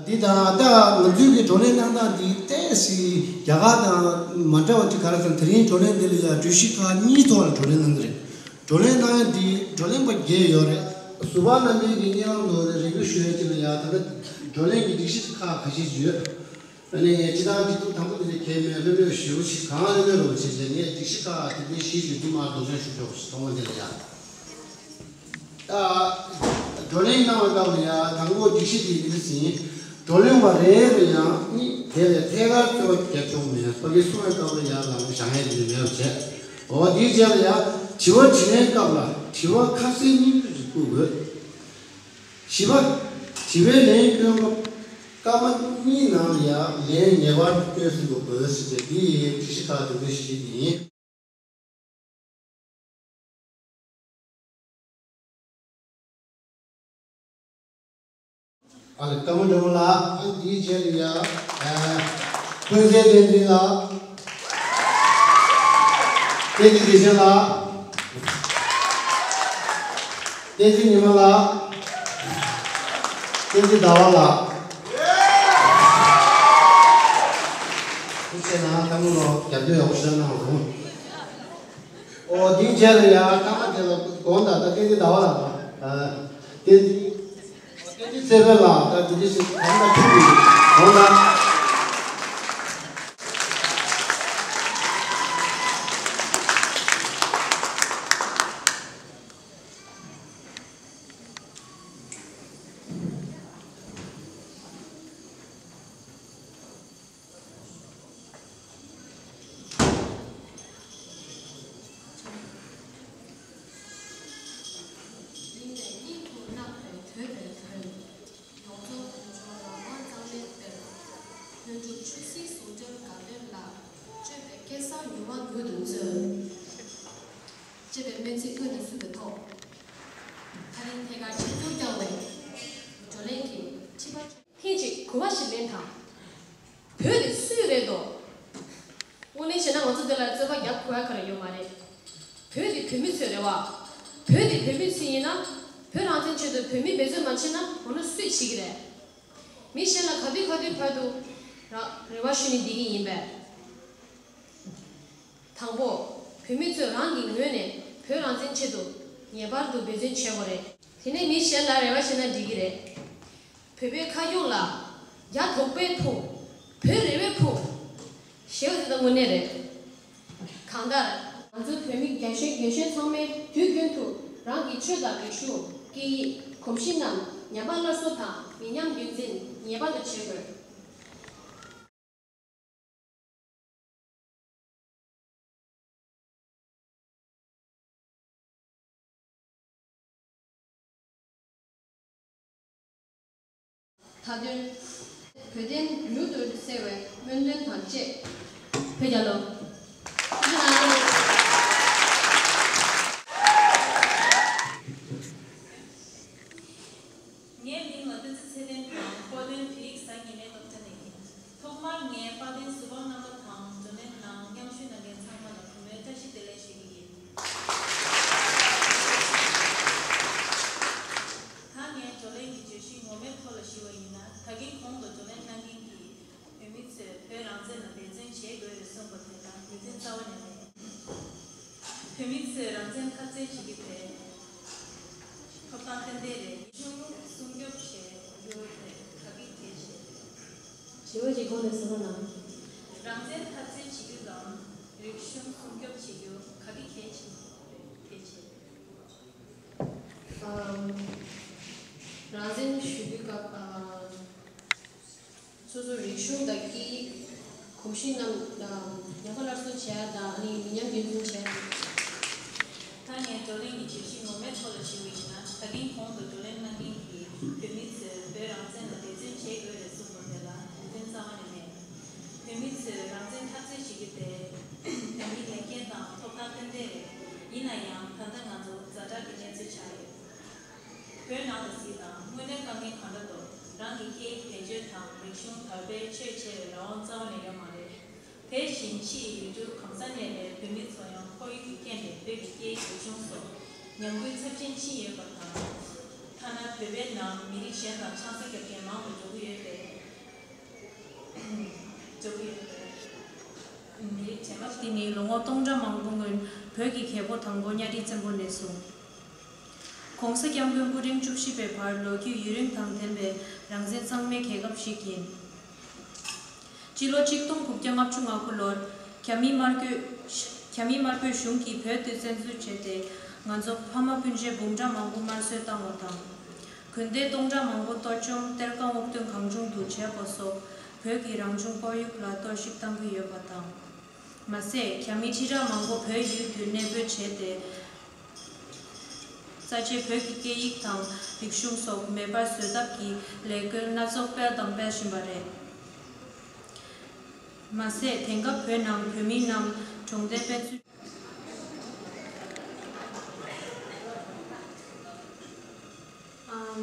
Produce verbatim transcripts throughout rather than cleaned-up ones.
འདི་དང་ད་ང་ཚོའི་གི་བགྲོ་གླེང་གནང་སྟངས་འདི་ཏོག་ཙམ་རྒྱ་གར་དང་མ་འདྲ་བ་ཅིག་ག་རེ་ཟེར་ན། དེ་རིང་བགྲོ་གླེང་འདི་ལ་ཡང་གྲོས་གཞི་ཁག་གཉིས་ཐོག་ལ་བགྲོ་གླེང་གནང་གི་རེད། བགྲོ་གླེང་གནང་ཡ་འདི་བགྲོ་གླེང་པ་བརྒྱད་ཡོད་རེད། ཟུར་པ་རྣམ་པའི་གི་སྙན་ལམ་དུ་རེ་སྐུལ་ཞུ་ཡ་ཅིག་ལ་ཡང་ད་ལྟ་བགྲོ་གླེང་གི་སྒྲིག་གཞི་ཁག་ཁ་ཤས་ཡོད། ཨ་ནི་སྤྱི་བཏང་སྒྲིག་འཛུགས་དང་པོ་དེ་ལས་གལ་མེད་ལྷོད་ལྷོད་ཞུ་ཞིག་གང་ལྷོད་ལྷོད་རོགས་བྱེད་ཅེས། ངས་སྒྲིག་གཞི་ཁག་དེ་འདྲའི་གཞི་བརྒྱུད་དུ་མར་སྡོམ་ཆེན་ཞུ་ཆོག་ཞིག་ཐོག་མ་དེ་ལ་ཡ། ཨ། བགྲོ་གླེང་གནང་བའི་སྐབས་ལ་ཡ་དང་པོ་སྒྲིག་གཞི་དེ་འདི་འདྲ་ཟིན། བགྲོ་གླེང་པ་རེ་རེ་ཡང་ནི་དེ་ལས་ཐད་ཀར་རྩོད་པ་རྒྱབ་ཆོག་མེད། ཕ་གིར་གསུང་བའི་སྐབས་ལ་ཡ་ལམ་བཞག་ཡས་དེ་འདྲ་མེད་པ་བྱས། འོ་དེའི་རྗེས་ལ་ཡ་དྲི་བ་དྲིས་ལན་སྐབས་ལ་དྲི་བ་ཁ་གསལ་སྙིང་བསྡུས་ཤིག་བསྐུར་དགོས། བཞི་པ། དྲི་བའི་ལན་བསྐྱོན་སྐབས་སྐར་མ་གཉིས་ནང་ལ་ཡང་ལན་ངེས་པར་དུ་བསྐྱོན་ཟིན་དགོས་ཟེར་ཏེ། འདི་ཡི་སྒྲིག་གཞི་ཁག་དེ་ཚོའི་གཞི་ཡིན། ཨ་ལེ། ཀརྨ་སྒྲོལ་མ་ལགས། ཨ། འདིའི་རྗེས་ལ་ཡ། ཨ། ཀུན་གསལ་བསྟན་འཛིན་ལགས། བསྟན་འཛིན་བདེ་ཆེན་ལགས། བསྟན་འཛིན་ཉི་མ་ལགས། བསྟན་འཛིན་ཟླ་བ་ལགས། ཐུགས་རྗེ་གནང་། ཐལ་མོ་སྒྲོག་རྒྱབ་སྐྱོར་ཡག་པོ་ཞིག་གནང་རོགས། ཨོ་དེའི་རྗེས་ལ་ཡང་སྐར་མ་དེ་ལ་དགོངས་དག་ད་བསྟན་འཛིན་ཟླ་བ་ལགས་དང་། ཨ། བསྟན་འཛིན། བསྟན་འཛིན་བརྩེ་དཔལ་ལགས་ད་དེ་འདྲ་ཞིག་གང་ལ་ཐུག་གི་དགོངས་དག་གླིང་ནས་གླིང་དུ་གནང་བའི་བོད་པའི་བོན། ཡོངས་རྫོགས་དཀོན་མཆོག་རང་དབང་གཙང་མའི་དཔལ། དོན་གྲུབ་ཆོས་སྲིད་ཟུང་འབྲེལ་དགའ་སྟོན་ལ། སྤྱོད་པའི་སྐལ་བཟང་མྱུར་བ་མྱུར་དུ་སྩོལ། ཅེས་པའི་སྨོན་ཚིག་སྔོན་དུ་བསུས་པའི་ཐོག་ད་རིང་ཐད་ཀར་ཆེད་སྦྱོར་བསྐྱངས་པའི་བགྲོ་གླེང་གི་ཁྲི་པ། ཐེངས་གཅིག་གོ་བ་ཞིག་ལེན་དང་། བོད་དེ་སུའི་རེད་དོ། དངོས་གནས་བྱས་ན་ང་ཚོ་འདི་ལ་རྩོད་པ་རྒྱག་དགོས་ཡ་ག་རེ་ཡོད་མ་རེད། བོད་དེ་བོད་མི་ཚོའི་རེད་བ། བོད་དེ་བོད་མི་ཚོའི་ཡིན་ན། བོད་རང་བཙན་ཆེད་དུ་བོད་མི་འབད་བརྩོན་མ་བྱས་ན་འོ་ན་སུས་བྱེད་ཀྱི་རེད། མི་གཞན་ལ་ག་དུས་ག་དུས་བར་དུ་ར་རེ་བ་ཞུ་ནས་བསྡད་ཀྱི་ཡིན་པས། དང་པོ། བོད་མི་ཚོས་རང་གི་ངོས་ནས་བོད་རང་བཙན་ཆེད་དུ་ངེས་པར་དུ་འབད་བརྩོན་བྱེད་དགོས་རེད། དེ་ནས་མི་གཞན་ལ་རེ་བ་བྱས་ན་འགྲིག་གི་རེད། བོད་པའི་ཁ་སྐྱོང་ལ། རྒྱ་དོགས་པས་ཕུང་། བོད་རེ་བས་ཕུང་། ཞེས་པ་དེ་ད་དངོས་གནས་རེད། གང་ལྟར། ང་ཚོ་བོད་མི་རྒན་གཞོན་རྒན་གཞོན་ཚང་མས་དུས་རྒྱུན་དུ་རང་གི་ཆོས་དང་རིག་གཞུང་། སྐད་ཡིག། གོམས་གཤིས་རྣམས་ཉམས་པ་སླར་གསོ་དང་མི་ཉམས་རྒྱུན་འཛིན་ངེས་པར་དུ་བྱེད་དགོས། མཐའ་དོན། བོད་དོན་མྱུར་དུ་གསལ་བའི་སྨོན་འདུན་དང་བཅས། བོད་རྒྱལ་ལོ། ཐུགས་རྗེ་གནང་། ངའི་མིང་ལ་བསྟན་འཛིན་ཚེ་བརྟན་དང་། དཔལ་ལྡན་བོད་ཡིག་གསར་རྙིང་མའི་སློབ་གྲྭ་ནས་ཡིན། ཐོག་མར་ངས་དཔལ་ལྡན་ཟུར་པ་རྣམ་པ་དང་བགྲོ་གླེང་ནང་མཉམ་ཞུགས་གནང་མཁན་ཚང་མ་ལ་གུས་མོའི་བཀྲ་ཤིས་བདེ་ལེགས་ཞུ་གི་ཡིན། ད་ངས་བགྲོ་གླེང་གི་བརྗོད་གཞི་ངོ་མའི་ཐོག་ལ་ཞུ་བ་ཡིན་ན། ད་གིན་གོང་དུ་བགྲོ་གླེང་གནང་མཁན་གྱིས་བོད་མི་ཚོས་བོད་རང་བཙན་ལ་འབད་བརྩོན་བྱེད་དགོས་རེད་གསུངས་པ་དེ་དང་ངོས་འཛིན་རྩ་བ་ནས་མེད། བོད་མི་ཚོས་རང་བཙན་འཐབ་རྩོད་བྱེད་ཀྱི་བས། ཐོབ་ཐང་ཏན་ཏན་རེད། གཞུང་སྲུང་སྐྱོབ་བྱེད་རྒྱུ་དེ་ག་གི་གལ་ཆེ། དྲི་བ་གཅིག་གོང་ནས་གསལ་པོ་གནང་། རང་བཙན་འཐབ་རྩོད་བྱེད་རྒྱུ་དང་རིག་གཞུང་སྲུང་སྐྱོབ་བྱེད་རྒྱུ་ག་གི་གལ་ཆེ། གལ་ཆེ། ཨམ། རང་བཙན་ཞུ་རྒྱུ་སྐབས། ཨམ། སོ་སོའི་རིག་གཞུང་དང་སྐད་ཡིག། གོམས་གཤིས་རྣམས་ཉམས་པ་སླར་གསོ་བྱས་དང་། ཨ་ནི་མི་ཉམས་རྒྱུན་འཛིན་བྱས། ད་ངས་བགྲོ་གླེང་གི་བརྗོད་གཞི་ངོ་མའི་ཐོག་ལ་ཞུ་བ་ཡིན་ན། ད་གིན་གོང་དུ་བགྲོ་གླེང་གནང་མཁན་གྱིས་བོད་མི་ཚོས་བོད་རང་བཙན་ལ་འབད་བརྩོན་བྱེད་དགོས་རེད་གསུངས་པ་དེ་ལ་ངོས་འཛིན་རྩ་བ་ནས་མེད། བོད་མི་ཚོས་རང་བཙན་འཐབ་རྩོད་བྱེད་རྒྱུ་དེ་བོད་མིའི་ལས་འགན་དང་ཐོབ་ཐང་ཏན་ཏན་རེད། ཡིན་ན་ཡང་ད་ལྟ་ང་ཚོ་ཛ་དྲག་གི་གནས་ཚུལ་ཆགས་ཡོད། བོད་ནང་ལ་གཟིགས་དང་། དངོས་གནས་དཀའ་ངལ་གང་འདྲ་འདུག་རང་གི་སྐད་ཡིག་བེད་སྤྱོད་དང་རིག་གཞུང་དར་སྤེལ་ཆེད་བྱེད་པའི་རང་དབང་རྩ་བ་ནས་ཡོད་མ་རེད། དེ་བཞིན་ཕྱི་ཡི་ཡུལ་གྲུ་གང་སར་གནས་པའི་བོད་མི་ཚོ་ཡང་ཁོར་ཡུག་གི་རྐྱེན་པས་བོད་ཀྱི་སྐད་ཡིག་རིག་གཞུང་སོགས་ཉམས་རྒུད་ཚབས་ཆེན་ཕྱིན་ཡོད་པ་དང་། ཐ་ན་བོད་པའི་ནང་མི་རིགས་གཞན་དང་ཆང་ས་རྒྱག་མཁན་མང་དུ་འགྲོ་གི་ཡོད་པས། འདི་ནི་ལོ་ངོ་སྟོང་ཕྲག་མང་པོ་སྔོན་བོད་ཀྱི་རྒྱལ་པོ་དང་པོ་གཉའ་ཁྲི་བཙན་པོ་ནས་བཟུང་། ༸གོང་ས་༸སྐྱབས་མགོན་སྐུ་ཕྲེང་བཅུ་བཞི་པའི་བར་ལོ་རྒྱུས་ཡུན་རིང་དང་ལྡན་པའི་རང་བཙན་གཙང་མའི་རྒྱལ་ཁབ་ཞིག་ཡིན། སྤྱི་ལོ་ཆིག་སྟོང་དགུ་བརྒྱ་ལྔ་བཅུ་ང་དགུ་ལོར་རྒྱ་མི་དམར་པོས་རྒྱ་མི་དམར་པོའི་གཞུང་གིས་བོད་དུ་བཙན་འཛུལ་བྱས་ཏེ། ང་ཚོ་ཕ་མ་སྤུན་མཆེད་འབུམ་ཕྲག་མང་པོ་དམར་གསོད་བཏང་བ་དང་། དགོན་སྡེ་སྟོང་ཕྲག་མང་པོ་གཏོར་བཅོམ་གཏེར་ཁ་སྔོག་འདོན་གང་བྱུང་དུ་བྱས་པ་སོགས་བོད་ཀྱི་རང་བྱུང་ཁོར་ཡུག་ལ་གཏོར་བཤིག་བཏང་གི་ཡོད་པ་དང་། མ་ཟད། རྒྱ་མི་ཁྲི་ཕྲག་མང་པོ་བོད་ཡུལ་དུ་གནས་སྤོས་བྱས་ཏེ། རྩ་ཆེའི་བོད་ཀྱི་སྐད་ཡིག་དང་རིག་གཞུང་སོགས་མེད་པར་བཟོ་ཐབས་ཀྱི་ལས་འགུལ་སྣ་ཚོགས་སྤེལ་དང་སྤེལ་བཞིན་པ་རེད། མ་ཟད། དེང་སྐབས་བོད་ནང་བོད་མི་རྣམས་གྲོང་སྡེ་དཔེ་མཛོད། ཨམ།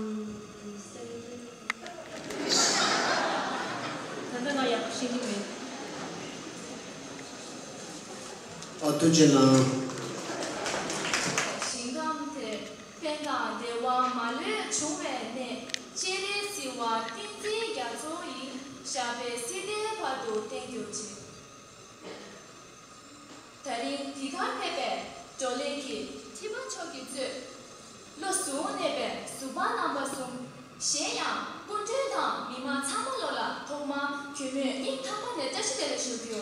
ད་ལྟ་ང་ཡག་པོ་ཤེས་ཀྱི་མེད། ཨ། ཐུགས་རྗེ་གནང་། ཞིང་ཁམས་དེར་ཕན་དང་བདེ་བ་མ་ལུས་འབྱུང་བའི་གནས། སྤྱན་རས་གཟིགས་དབང་བསྟན་འཛིན་རྒྱ་མཚོ་ཡི། ཞབས་པད་སྲིད་མཐའི་བར་དུ་བརྟན་གྱུར་ཅིག། ད་རིང་འདི་གར་ཕེབས་པའི་བགྲོ་གླེང་གི་ཁྲི་པ་མཆོག་གིས་གཙོས། བློ་གཟུ་བོར་གནས་པའི་གཟུ་དཔང་རྣམ་པ་གསུམ། གཞན་ཡང་སྐུ་མགྲོན་དང་མི་མང་ཚང་མ་ལོ་ལ་ཐོག་མར་གུས་མོས་སྙིང་ཐག་པ་ནས་བཀྲ་ཤིས་བདེ་ལེགས་ཞུ་རྒྱུ།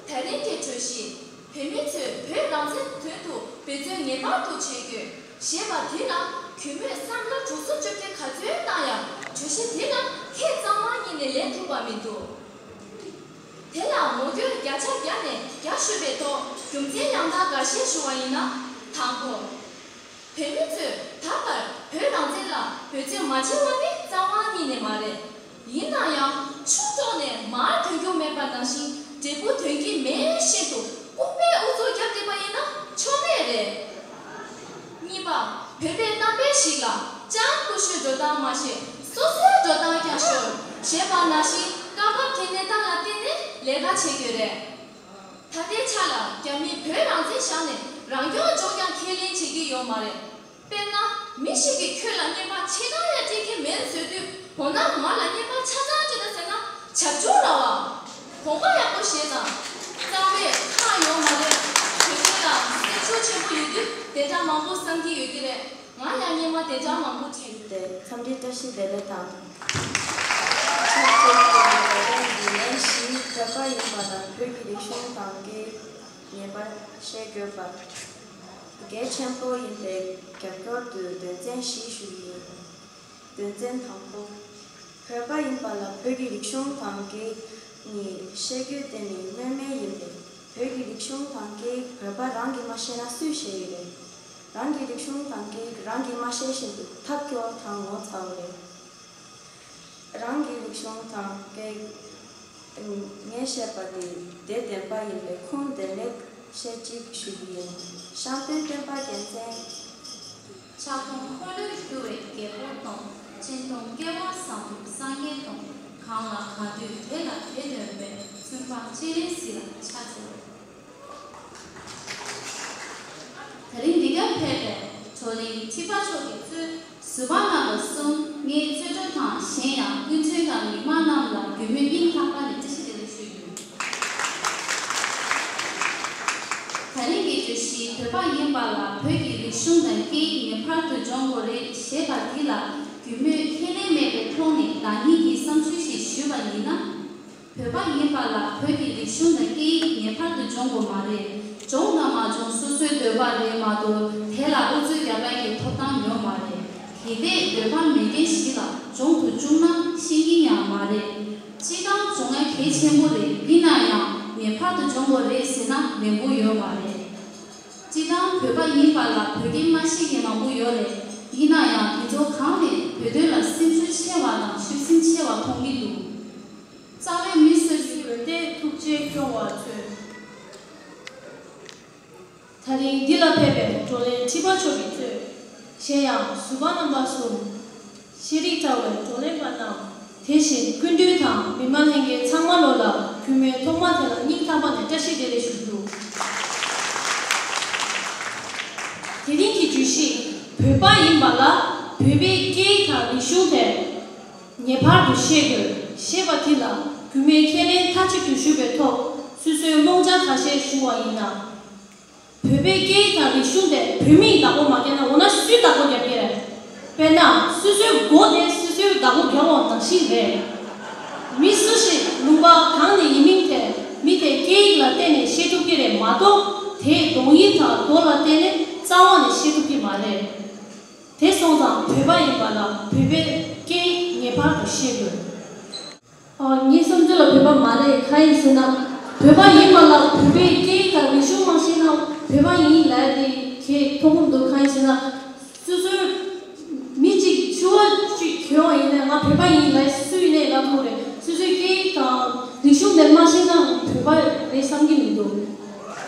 ད་རིང་གི་གྲོས་གཞི། བོད་མི་ཚོས་བོད་རང་བཙན་དོན་དུ་འབད་བརྩོན་ངེས་པར་དུ་བྱེད་དགོས། ཞེས་པ་འདི་ལ་གུས་མོས་བསམ་བློ་གྲུ་གཟུངས་བཅོ་བརྒྱད་ག་ཚོད་བཏང་ཡང་གྲོས་གཞི་འདི་ལ་ཁས་གཙང་མ་ཉིད་ནས་ལེན་ཐུབ་པ་མི་འདུག། དེ་ལ་ངོ་རྒོལ་བརྒྱ་ཆ་བརྒྱ་ནས་བརྒྱ་ཞུ་བའི་ཐོག་རྒྱུ་མཚན་ཡང་དག་འགའ་ཤས་ཞུ་བ་ཡིན་ན། དང་པོ། བོད་མི་ཚོས་ད་བར་བོད་རང་བཙན་ལ་འབད་བརྩོན་མ་བྱས་པ་ནི་རྩ་བ་ཉིད་ནས་མ་རེད། ཡིན་ན་ཡང་ཆུ་བཙོག་ནས་མར་ཐོན་རྒྱུ་མེད་པ་ནང་བཞིན། འབྲས་བུ་ཐོན་གྱི་མེད་བཞིན་དུ་ལྐུགས་པའི་ཨུ་ཚུགས་བརྒྱབ་བསྡད་པ་ཡིན་ན་ཆོ་མེད་རེད། གཉིས་པ། བོད་པའི་གཏམ་དཔེ་ཞིག་ལ། སྤྱང་ཀུ་ཤུའི་འགྲོ་སྟངས་མ་ཤེས། སོ་སོའི་འགྲོ་སྟངས་ཀྱང་ཤོར། ཞེས་པ་ནང་བཞིན། སྐབས་བབ་ཀྱི་གནས་སྟངས་ལ་བརྟེན་ནས་ལས་ཀ་བྱེད་དགོས་རེད། ད་ལྟའི་ཆ་ལ་རྒྱ་མིས་བོད་རང་བཙན་བཞག་ནས་རང་སྐྱོང་ལྗོངས་ཀྱང་ཁས་ལེན་བྱེད་ཀྱི་ཡོད་མ་རེད། དཔེར་ན། མི་ཞིག་གིས་ཁྱོད་ལ་བརྙས་པ་ཕྱེད་ཀ་ཡང་སྤྲད་ཀྱི་མེད་ཟེར་དུས། འོ་ན་ང་ལ་བརྙས་པ་ཆ་ཚང་སྤྲད་དང་ཟེར་ན་བྱབ་ཆུང་ར་བ། དགོངས་པ་ཡག་པོ་བཞེས་དང་། གཙང་མས་ཁག་ཡོད་མ་རེད། བོད་སྐད་ལ་སེམས་ཤུགས་ཆེན་པོ་ཡོད་དུས་དེ་འདྲ་མང་པོ་བསམ་གྱི་ཡོད་ཀྱི་རེད། ང་ཡང་སྔོན་མ་དེ་འདྲ་མང་པོ་དྲན། ཏེ་འཚམས་འདྲི་བཀྲ་ཤིས་བདེ་ལེགས་དང་། ཆབ་སྲིད་ཀྱི་ལས་རིམ་འདི་ནས་བཞི། བོད་པ་ཡིན་པ་དང་བོད་ཀྱི་རིག་གཞུང་དང་སྐད་ངེས་པར་ཤེས་དགོས་པ་གལ་ཆེན་པོ་ཡིན་པའི་རྒྱབ་སྐྱོར་དུ་དོན་ཚན་བཞི་ཞུ་གི་ཡིན། དོན་ཚན་དང་པོ། བོད་པ་ཡིན་པ་ལ་བོད་ཀྱི་རིག་གཞུང་དང་སྐད་ནི་ཤེས་རྒྱུ་དེ་ནི་སྨོས་མེད་ཡིན་པས། བོད་ཀྱི་རིག་གཞུང་དང་སྐད་བོད་པ་རང་གིས་མ་ཤེས་ན་སུས་ཤེས་ཀྱི་རེད། རང་གི་རིག་གཞུང་དང་སྐད་རང་གིས་མ་ཤེས་བཞིན་དུ་ཐབས་སྐྱོ་དང་ངོ་ཚ་བ་རེད། རང་གི་རིག་གཞུང་དང་སྐད་ངས་བཤད་པ་དེ་དེ་བདེན་པ་ཡིན་པས། ཁུངས་དེ་ནས་བཤད་ཅིག་ཞུ་གི་ཡིན། ཤངས་པའི་བསྟན་པ་རྒྱལ་མཚན། ཕྱག་སྟོང་འཁོར་ལོས་སྒྱུར་བའི་རྒྱལ་པོ་དང་། སྤྱན་སྟོང་སྐལ་བ་བཟང་པོའི་སངས་རྒྱས་དང་། གང་ལ་ག་འདུད་དེ་ལ་དེ་སྟོན་པའི། བཙུན་པ་སྤྱན་རས་གཟིགས་ལ་ཕྱག་འཚལ་ལོ། ད་རིང་འདི་གར་ཕེབས་པའི་བགྲོ་གླེང་ཁྲི་པ་མཆོག་གིས་གཙོས་ཟུར་པ་རྣམ་པ་གསུམ། ངའི་གཙོས་གྲོགས་དང་གཞན་ཡང་སྐུ་མགྲོན་དང་མི་མང་རྣམས་ལ་གུས་མོས་སྙིང་ཐག་པ་ནས་བཀྲ་ཤིས་བདེ་ལེགས་ཞུ་རྒྱུ། ད་རིང་གི་བརྗོད་གཞི་བོད་པ་ཡིན་པ་ལ་བོད་ཀྱི་རིག་གཞུང་དང་སྐད་ཡིག་ངེས་པར་དུ་སྦྱོང་དགོས་རེད་ཞེས་པ་འདི་ལ་གུས་མོས་ཁས་ལེན་མེད་པའི་ཐོག་ནས་བདག་ཉིད་ཀྱི་བསམ་ཚུལ་ཞིག་ཞུས་པ་ཡིན་ན། བོད་པ་ཡིན་པ་ལ་བོད་ཀྱི་རིག་གཞུང་དང་སྐད་ཡིག་ངེས་པར་དུ་སྦྱོང་དགོས་མ་རེད། སྦྱོང་དང་མ་སྦྱོང་སོ་སོའི་འདོད་པ་རེད་མ་གཏོགས་དེ་ལ་ཨུ་ཚུགས་རྒྱབ་ཡག་གི་ཐོབ་ཐང་ཡོད་མ་རེད། གལ་ཏེ་འདོད་པ་མེད་མཁན་ཞིག་ལ་སྦྱོང་དུ་བཅུག་ན་ཤེས་ཀྱི་ཡང་མ་རེད། སྤྱིར་བཏང་སྦྱོང་ཡ་གལ་ཆེན་པོ་རེད། ཡིན་ན་ཡང་ངེས་པར་དུ་སྦྱོང་དགོས་རེད་ཟེར་ན་ལན་པོ་ཡོད་མ་རེད། སྤྱིར་བཏང་བོད་པ་ཡིན་པ་ལ་བོད་སྐད་མ་ཤེས་མཁན་མང་པོ་ཡོད་རེད། ཡིན་ན་ཡང་དེ་ཚོ་གང་ནས་བོད་དོན་ལ་སེམས་ཤུགས་ཆེ་བ་དང་ཆོད་སེམས་ཆེ་བ་མཐོང་གི་འདུག། རྩ་བའི་མི་སོ་སོའི་འོད་སྡེར་ཐུགས་རྗེ་སྐྱོང་བ་མཚོན། ད་རིང་འདི་ལ་ཕེབས་པའི་བགྲོ་གླེང་ཁྲི་པ་མཆོག་གིས་གཙོས། གཞན་ཡང་ཟུར་པ་རྣམ་པ་གསུམ། ཤེས་རིག་དྲ་བའི་བགྲོ་གླེང་པ་རྣམས། དེ་བཞིན་སྐུ་མདུན་དང་མི་མང་ལྷན་རྒྱས་ཚང་མ་ལོ་ལ་གུས་མོས་ཐོག་མ་དེ་ལ་སྙིང་ཐག་པ་ནས་བཀྲ་ཤིས་བདེ་ལེགས་ཞུ་རྒྱུ། དེ་རིང་གི་བརྗོད་གཞི། བོད་པ་ཡིན་པ་ལ་བོད་པའི་སྐད་ཡིག་དང་རིག་གཞུང་དེ་ངེས་པར་དུ་ཤེས་དགོས། ཞེས་པ་དེ་ལ་རྒྱུད་སྨད་ཁས་ལེན་མཐའ་གཅིག་ཏུ་ཞུ་བའི་ཐོག་སོ་སོའི་རྨོངས་འཆར་ཁ་ཤས་ཞུ་བ་ཡིན་ན། བོད་པའི་སྐད་ཡིག་དང་རིག་གཞུང་དེ་བོད་མིས་བདག་པོ་མ་བརྒྱབ་ན་འོ་ན་སུས་བདག་པོ་རྒྱབ་ཀྱི་རེད། དཔེར་ན་སོ་སོའི་མགོ་དེ་སོ་སོས་བདག་པོ་རྒྱབ་པ་ནང་བཞིན་རེད། མི་སུ་ཞིག་ལུང་པ་གང་ནས་ཡིན་མིན་དེ་མི་དེའི་སྐད་ཡིག་ལ་བརྟེན་ནས་ཤེས་ཐུབ་ཀྱི་རེད་མ་གཏོགས། དེའི་གདོང་ཡིག་དང་མདོ་ལ་བརྟེན་ནས་རྩ་བ་ནས་ཤེས་ཐུབ་ཀྱི་མ་རེད། དེ་སོང་ཙང་བོད་པ་ཡིན་པ་ལ་བོད་པའི་སྐད་ཡིག་ངེས་པར་དུ་ཤེས་དགོས། ཨ། ངའི་བསམ་ཚུལ་ལ་བོད་པ་མ་རེད། གང་ཡིན་ཟེར་ན། བོད་པ་ཡིན་པ་ལ་བོད་པའི་སྐད་ཡིག་དང་རིག་གཞུང་མ་ཤེས་ན་བོད་པ་ཡིན་ལབ་དེ་ཁྱད་མཐོང་གི་མི་འདུག་གང་ཡིན་ཟེར་ན། སོ་སོའི་མི་གཅིག་གིས་ཕྱུ་པ་གཅིག་གྱོན་པ་ཡིན་ན་ང་བོད་པ་ཡིན་ལབ་སུ་ཡིན་ནའི་ལབ་ཐུབ་རེད། སོ་སོའི་སྐད་ཡིག་དང་རིག་གཞུང་དེ་མ་ཤེས་ན་བོད་པ་རེད་བསམ་གྱི་མི་འདུག་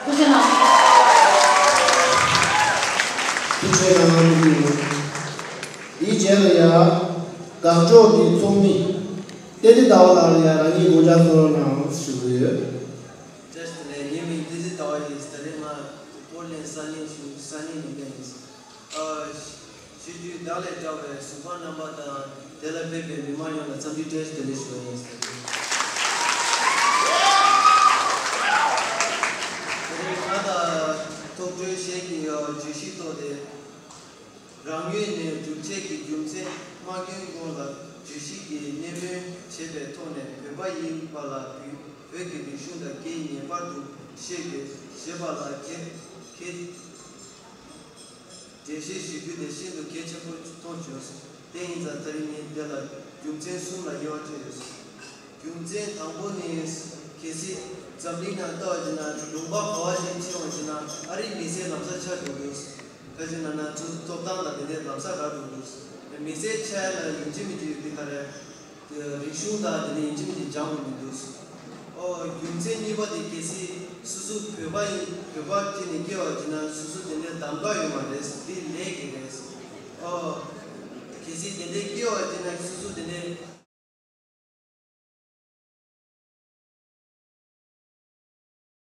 ཐུགས་རྗེ་གནང་། ཐུགས་རྗེ་གནང་། དེའི་རྗེས་ལ་ཡ། དགག་སྒྲོག་གི་ཚོགས་མི་བསྟན་འཛིན་ཟླ་བ་ལགས་ལ་ཡ་རང་ཉིད་དགོངས་འཆར་གསུང་རོགས་གནང་ཞུ་གི་ཡོད། བཀྲ་ཤིས་བདེ་ལེགས། ངའི་མིང་བསྟན་འཛིན་ཟླ་བ་ཡིན། ད་རེས་ང་ཨོ་ལན་ས་གནས་བཞུགས། ས་གནས་མི་འདྲ་ཡིན། ཨ། ཆོས་བརྒྱུད་བདག་ལས་གྲགས་པའི་གཟུ་དཔང་རྣམ་པ་དང་དེ་ལ་ཕེབས་པའི་མི་མང་ཡོངས་ལ་འཚམས་འདྲི་བཀྲ་ཤིས་བདེ་ལེགས་ཞུ་བ་ཡིན། དེ་རིང་ང་དང་ཐོག་གྲོལ་ཞལ་གྱི་བརྗོད་གཞིའི་ཐོག་སྟེ། རང་ངོས་ནས་སྒྲུབ་བྱེད་ཀྱི་རྒྱུ་མཚན་མ་སྐྱོན་སྐོར་ལ་བརྗོད་གཞི་གི་གནད་སྨོན་བྱས་པའི་ཐོག་ནས་བོད་པ་ཡིན་པ་ལ་བོད་བོད་ཀྱི་རིག་གཞུང་དང་སྐད་ཡིག་ངེས་པར་དུ་ཤེས་དགོས་ཞེས་པ་ལ་ཁས་ཁས་འགྲེལ་བཤད་ཞུ་རྒྱུ་དེ་ཤིན་ཏུ་གལ་ཆེན་པོ་མཐོང་བྱུང་། དེ་ཡིན་ཙང་ད་རིང་ངས་འདི་ལ་རྒྱུ་མཚན་གསུམ་ལ་དབྱེ་བ་ཕྱེ་ཡོད། རྒྱུ་མཚན་དང་པོ་ནི། གལ་སྲིད་འཛམ་གླིང་ནང་ལྟ་བ་ཡིན་ན་ལུང་པ་ག་བ་ཞིག་ཕྱིན་པ་ཡིན་ན་ཨ་རིའི་མི་སེར་ལམ་སང་ཆགས་འགྲོ་གི་འདུག་ག་ཅི་ན་ན་ཚོ་ཐོབ་ཐང་དང་དེ་འདྲའི་ལམ་སང་རག་འགྲོ་གི་འདུག་མི་སེར་ཆགས་ཡ་ལ་ཡིན་གཅིག་མིན་གཅིག་ཡོད་དེ་ག་རེ། རིག་གཞུང་དང་དེ་འདྲ་ཡིན་གཅིག་མིན་གཅིག་སྦྱང་དགོས་མི་འདུག་ཨོ། རྒྱུ་མཚན་གཉིས་པ་དེ་གལ་སྲིད་སོ་སོ་བོད་པ་ཡིན་བོད་པ་སྐྱེས་ནས་སྐྱེ་བ་ཡིན་ན་སོ་སོ་དེ་འདྲའི་གདམ་ག་ཡོད་མ་རེད། དེ་ལས་ཀྱི་རེད། ཨོ། གལ་སྲིད་དེ་འདྲའི་སྐྱེ་བ་ཡིན་ན་སོ་སོ་དེ་འདྲའི།